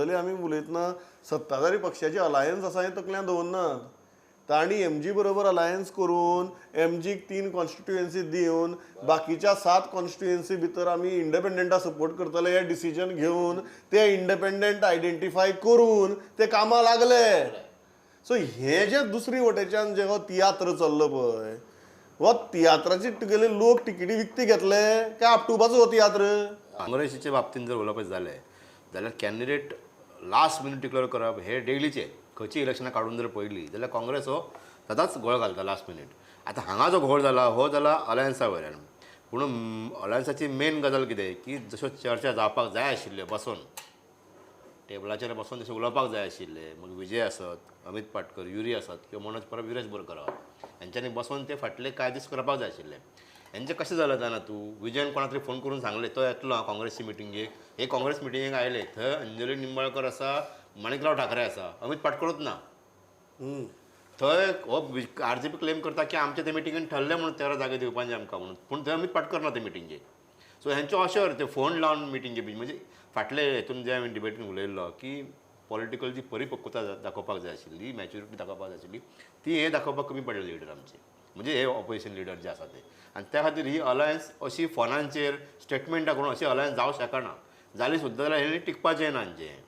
Generally आमी उलयतना सत्ताधारी पक्षाची अलायन्स आसा हें तकल्यान दवरनात. तांणी एमजी बरोबर अलायन्स करून एमजीक 3 कॉन्स्टिट्युएन्सी दिवन बाकीच्या 7 कॉन्स्टिट्युएन्सी भितर आमी इंडिपेंडंटा सपोर्ट करतले हे डिसिजन घेवन ते इंडिपेंडंट आयडेंटिफाय करून ते कामां लागले. सो हे जे दुसरी वटेच्यान जे हो तियात्र चल्लो पळय, हो तियात्राची तुगेले लोक तिकेटी विकती घेतले काय आपटुपाचो हो तियात्र? काँग्रेसीच्या बाबतींत जर उलोवपाचें जालें जाल्यार कॅन्डिडेट लास्ट मिनीट डिक्लेअर करप हे डेलीचे. खंयची इलेक्शनां काडून जर पळयली जाल्यार काँग्रेस हो सदांच घोळ घालता लास्ट मिनीट. आतां हांगा जो घोळ जाला हो जाला अलायन्सा वयल्यान. पूण अलायन्साची मेन गजाल कितें की जश्यो चर्चा जावपाक जाय आशिल्ल्यो बसून टेबलाचेर बसून तशें उलोवपाक जाय आशिल्लें, मग विजय आसत, अमीत पाटकर, युरी आसत किंवा मनोज परब, विरेश बोरकर हेंच्यांनी बसून ते फाटले कांय दीस करपाक जाय आशिल्ले. हेंचें कशें जालें जाणा तूं, विजयन कोणा तरी फोन करून सांगलें तो येतलो काँग्रेसची मिटिंगेक. हे काँग्रेस मिटिंगेक आयले थंय अंजली निंबाळकर आसा, माणिकराव ठाकरे आसा, अमीत पाटकरूच ना. थंय हो आरजीपी क्लेम करता की आमचे ते मिटिंगेन ठरलें म्हणून 13 जागे दिवपाचे आमकां म्हणून, पूण थंय अमीत पाटकर ना ते मिटिंगेक. सो हेंचो अशें ते फोन लावन मिटिंगे बी म्हणजे फाटले हेतून जे हांवें डिबेटीन उलयल्लो की पॉलिटिकल जी परिपक्वता दाखोवपाक जाय आशिल्ली, मॅच्युरिटी दाखोवपाक जाय आशिल्ली, ती हे दाखोवपाक कमी पडले लिडर आमचे, म्हणजे हे ऑपोजिशन लिडर जे आसा ते. आनी त्या खातीर ही अलायन्स अशी फोनांचेर स्टेटमेंटां करून अशी अलायन्स जावंक शकना. जाली सुद्दां जाल्यार हेणी टिकपाचें ना हांचें.